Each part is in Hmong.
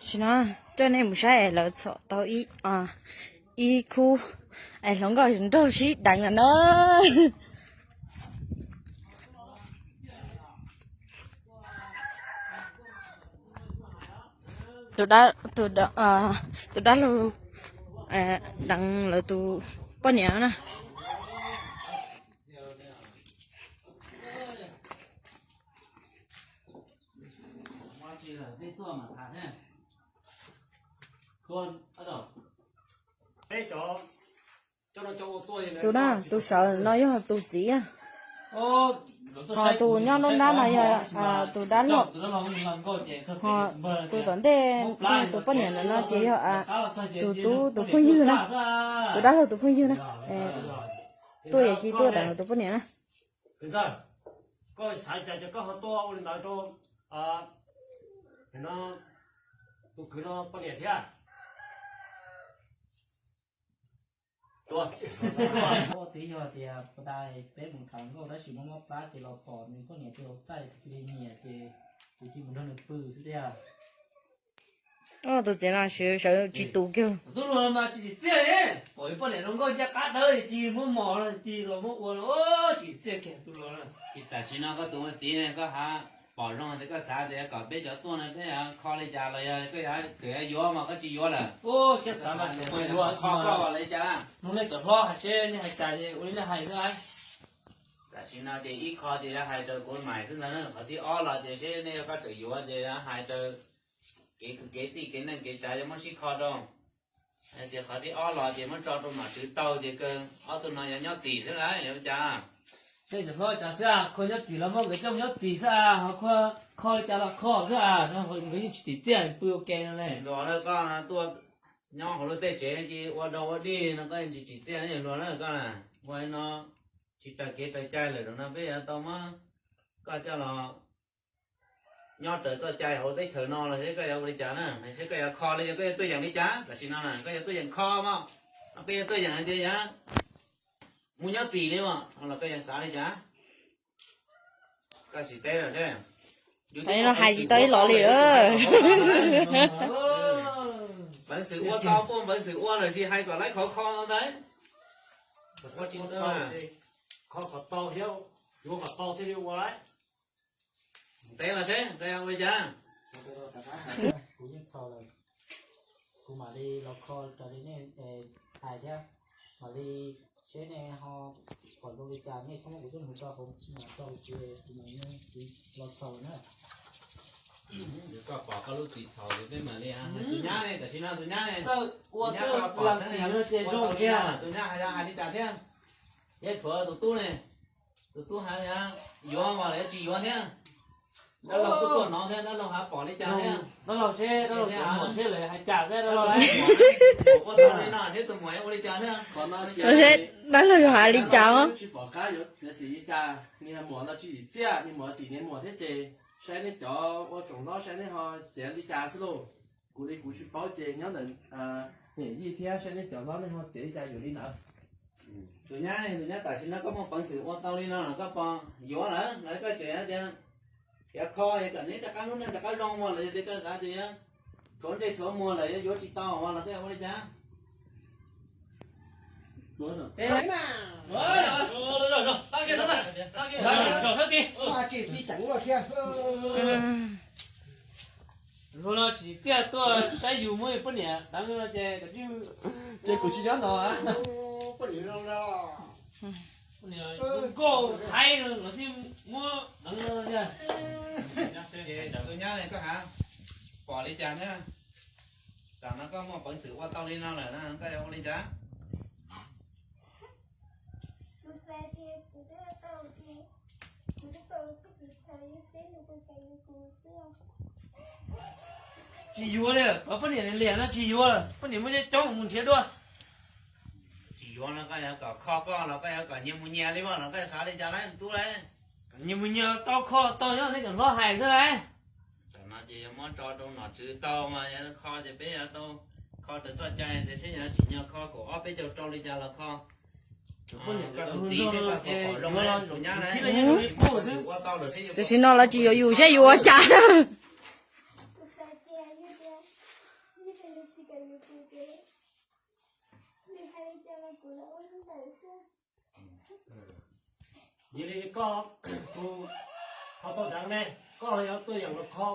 Tam sim no coj nej mus saib es lawv txhom tau ib, ib khub es hluas nkauj nraug sib deev lawm na. Tus dab, tus dab, tus dab laug deev lawv tus poj niam na. Tus na, tus sawv no yog tus txiv, ho tus nyob nruab nrab no yog tus dab laug, ho tus tom ntej tus poj niam ntawm no ces yog tus tub tus phooj ywg na, tus dab laug tus phooj ywg na. Tuaj yog cia tuaj deev tus poj niam na. Koj xav cas koj ho tuaj ua li ntawd rau tus kwv no poj niam thiab? Twb yog tias puas tas peb mus tham nkauj tab sis mob mob plab ces los pom nws poj niam cia li txaij cia li nyiam ces kuv cia mus nrog nws pw xwb tiag. Tus txiv no sawv tsis tus kiag. Tus tub hluas mas tsis tsim txiaj li, pom poj niam zoo nkauj ncaj qab dawb ci muab mos ci los muab ua los tsis tsim txiaj kiag tus hluas na. Tam sim no koj tus ua txiv ne koj ha pom zoo tias koj xav tias kom peb cov tuaj no peb kho li cas los yog koj yuav, txawm yuav mas koj tsis yuav lawm. Siab xav mas kho koj los li cas? Mloog nej cov hlob hais seb nej hais cas ces ua li nej hais xwb. Tam sim no ces ib qho ces yuav hais rau kuv mais xwb ntag na, qhov thib ob los ces seb nej yog koj tseem yuav ces yuav hais rau kev kwv kev tij kev neej kev tsav yuav muab sib kho rau. Ces qhov thib ob los ces muab tso rau nom tswv tau ces kawg ob tug no yuav nyob txim xwb lawm yuav li cas? Seb cov hlob cas xwb, kho nyob txim los muab nkawd coj nyob txim xwb, ho kho li cas los kho xwb, nkawd yeej tsis tsim txiaj pw ua ke no ne. Luag na koj tuaj nyob hauv lub teb tsev ces ua dog ua dig no koj yeej tsis tsim txiaj luag na koj na. Ua no tsis raws kev raws cai lawm no peb yuav tau muab koj coj los nyob raws txoj cai hauv teb chaws no los seb koj yuav ua li cas na, seb koj yuav kho li, koj yuav tuaj yeem li cas tam sim no na, koj yuav tuaj yeem kho mos, koj yuav tuaj yeem hais tias yuav mus nyob txim li mos los koj yuav xav li cas? Koj sim teb los seb. Yus twb no hais tsis tau ib los li. Peev xwm ua tau puaj peev xwm ua lawm tsis hais kom lawv khov kho ntawd. Kho kom tau thiab, yuav kom tau thiaj li ua lawm. Teb los seb, teb ua li cas? Kuv yeej txhaum lawm. Kuv mam li los kho raws li nej hais thiab, mam li seb nej ho pom zoo li cas nej txhob muab kuv tuaj mus rau hauv, rau hauv kuv, kuv mam li los txhaum na. Koj pom koj lub txim txhaum ces peb mam li hais tus nyab ne, tam sim no tus nyab ne. Ua tus nyab ua tau li cas thiab? Yeej tshuav tus tub ne, tus tub hais yuav mas lawv tsis yuav thiab. Dab laug kuj tuaj nov thiab, dab laug hais pom li cas thiab? Dab laug seb, dab laug cov muam seb lawv hais cas thiab dab laug. Ua tau li no seb tus muam ua li cas thiab? Seb dab laug yuav hais li cas. Tsis pom qab yuav txiav txim li cas, niag muam no tsis tsim txiaj, niag muam tim niag muam thiab ces saib nej cov ua tsoom hlob saib nej ho txiav li cas xwb lauj. Kuv li kuv tsis paub ces nyob ntawm niam yij thiab saib nej cov hlob nej ho txiav li cas yuav li ntawd. Tus nyab, tus nyab tam sim no koj muaj peev xwm ua tau li no los koj pom yuav lawm los koj tseem hais tias yuav kho es kom neb rov qab lub neej rov qab zoo ua los yog tias koj xav tias yuav tshuav ntsej tshuav muag lawm yuav yuav tsis tau ua los koj yuav ua li cas? Luag no tsis txiaj tuaj saib yus muab yus poj niam deev no ces, ces kuv tsis nyob no. Poj niam zoo nkauj haib los thiaj muab deev no thiab. Tus nyab ne koj hais pom li cas thiab? Tam no koj muaj peev xwm ua tau li no lawm na koj yuav ua li cas? Tsis yuav li, poj niam liam no tsis yuav, poj niam muaj coob coob mus nrhiav dua. Tsis yuav no koj yuav kom kho koj los koj yuav kom nyias mus nyias li mas los koj yuav xav li cas lawm tub lawm? Nyias mus nyias tau kho tau nyob nej cov hlob hais xwb lawm. Tam no ces yuav muab tso rau nom tswv tau mas yuav kho ces peb yuav tau kho raws txoj cai tias seb yuav tsim nyog kho kaum ob peb caug rau li cas los kho. Koj tus txiv seb koj tau pom zoo tus nyab na. Tam sim no lawv tsis yuav yus seb yus ua cas. Yog li koj tus kho tau dab ne, koj yuav tuaj yeem los kho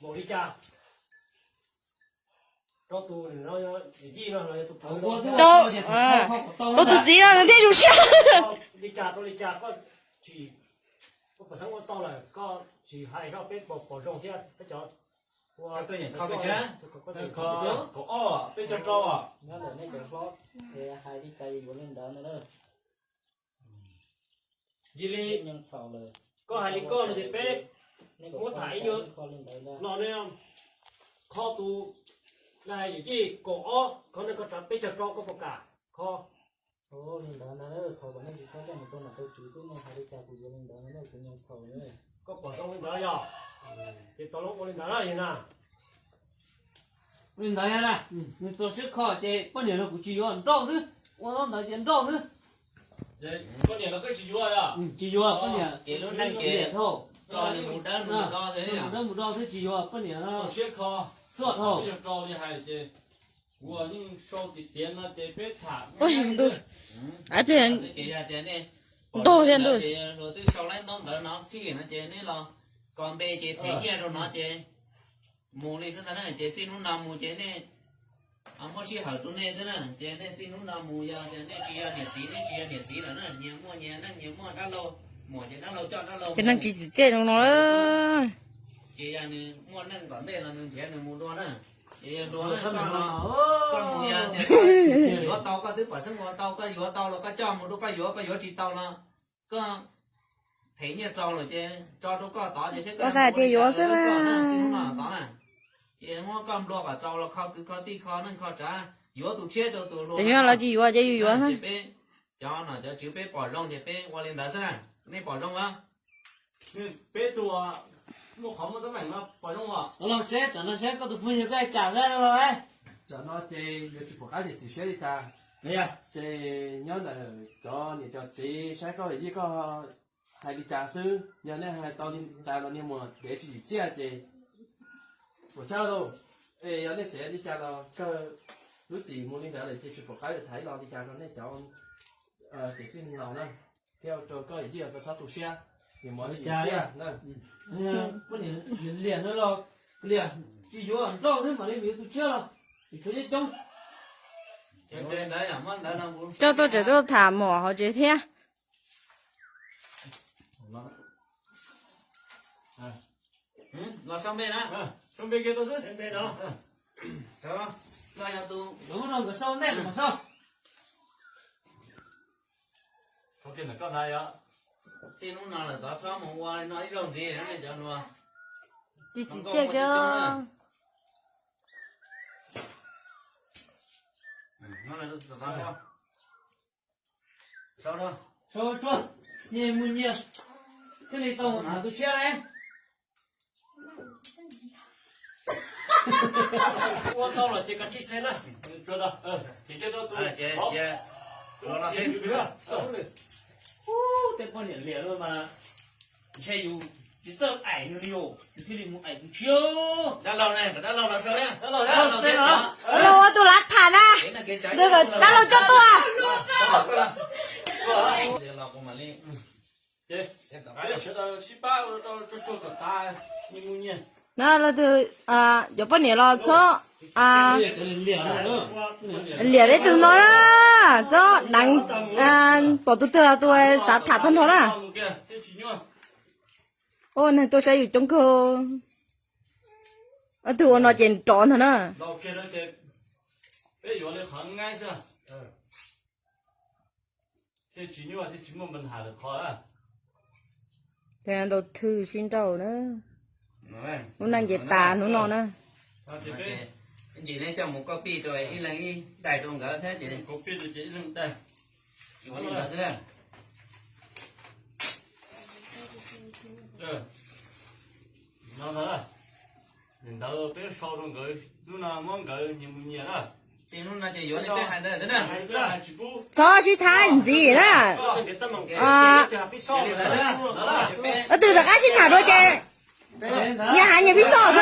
npaum li cas rau tus yij no los yog tus plawv no? Rau, rau tus txiv no nws thiaj zoo siab. Li cas rau li cas koj tsis, koj puas xeeb ua tau lawm koj tsis hais rau peb pom zoo thiab peb cov ua kaum ob peb caug rau. Nyob ntawm nej cov hlob hais li cas yuav li ntawd ntag. Yog li koj hais li koj no ces peb muab tham ib nyuag no ne, kho tus, na hais yim cij kaum ob kho ne, koj tsav peb caug rau koj puas kam kho? Li ntawd ntag, thov kom nej tsis txhob coj mus rau nom rau tswv xwb, nej hais li cas kuv yuav li ntawd no, kuv nyob txhaum ne. Koj pom zoo li ntawd yog? Ces tau lub ua li ntawd na yog na. Li ntawd yog na, nws txaus siab kho ces poj niam no kuv tsis yuav, nrauj xwb, ua tau ntawd ces nrauj xwb. Poj niam no koj tsis yuav, tsis yuav poj niam, ces lub neej ces mus dawb mus do xwb, tsis yuav poj niam no. Txaus siab kho, xuaj dhau. Rau li hais ces kuv yeej sau tiag tiag no ces peb tham. Ntau thiab ntuj. Luag twb sau laib ntaub ntawv no txhij no ces neb los kos npe ces them nyiaj rau no ces mus li xwb ntag na, ces txij hnub no mus ces nej muab sij hawm rau nej xwb na, ces nej txij hnub no mus yog tias nej tsis yog niam txiv, nej tsis yog niam txiv lawm na, nyias muaj nyias neej, nyias muaj dab laug, muam ces dab laug coj dab laug. Ces neeg tsis tsim txiaj zoo no. Ces yog nws muaj neej tom ntej los nws nrhiav nws mus dua na. Ces yog dua na, koj mus yog tias yuav tau koj twb pom xeeb ua tau, koj yuav tau los koj coj mus rau koj yuav, koj yuav tsis tau los koj them nyiaj txaus lawm ces tso rau koj tod ces seb koj yuav xwb na. Tod na, ces muab koj nplua kom txaus los kho kwv kho tij kho neej kho tsav, yuav tus tshiab rau tus hluas. Los tsis yuav ces yus yuav. Peb cov nom cov tswv peb pom zoo ces peb ua li ntawd xwb na. Nej pom zoo los? Peb tus muaj qhov muaj teeb meem no pom zoo os. Los seb tsam no seb koj tus phooj ywg koj cas zaj no los. Tsam no ces yuav tsis pom qab txiav txim siab li cas. Ces nyob ntawm cov niam cov txiv saib koj yij koj hais li cas xwb. Yog nej hais tau li cas los niag muam dev tsis tsim txiaj ces ua tsaug lauj. Es yog nej xav li cas los kawg, lub txim mus li ntawd lawm ces tsis pom qab yuav tham ib los li cas rau nej cov kwv tij neej laus na, thiab rau koj yij koj txhob tu siab, niam muam tsis tsim txiaj na. Liam no los liam, tsis yuav nrauj xwb mam li mus yuav tus tshiab los tsis tshuav coob coob. Coj tuaj tseem tuaj tham muam hauv tsev thiab. Los sau npe na, sau npe kiag tau xwb. Los yog tus, tus no nkawd sau ntej los sau. Txij hnub no lawm tod txhob mus ua li no ib zaug ntxiv cov hluas. Tsis tsim txiaj kiag. Sau tsuag, nyias mus nyias, thiaj li tau mus tham tus tshiab ne. Ua tau los ces kav tsij xeeb na. Ces cia rau tus, tus los xeeb. Ub, tej poj niam liam no mas ntshe yus tsis txawj aim nws li os, yus thiaj li mus aim tus tshiab. Dab laug ne, dab laug los sau na. Dab laug ua tus lav tham na. Dab laug coj tuaj. Los kuv mam li Sawv daws sib pab ua rau tsuag tsuag kom tas, nyias mus nyias. Na, leej twg cov poj niam los txhob liam ib tug no na, txhob deev, pom tus twg los tus xav tham tag nrho na. Ua neeg tuaj saib yus coob kawg. Leej twg ua no ces nrov ntag na. Thiaj tsis nyuaj, thiaj tsis muaj npa has lawm qhov. Thiaj ntau thwj sib nrauj na. Hnub no nce tas hnub no na. Nce neb xyaj mus copy rau ib leeg ib daim rau nkawd thiab ces. Copy rau ces ib leeg daim. Ua li ntawd xwb. No ntawd, ntawd peb sau rau nkawd, hnub no muab nkawd nyias mus nyias na. Ces hnub no ces yuav li peb hais ntawd xwb na. Txhob sib tham ntxiv na. Leej twg rov qab sib tham dua ces nyias hais nyias pib xoj xwb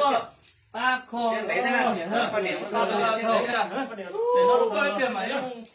na. Pab kho, niam, koj ib pliag mas yeej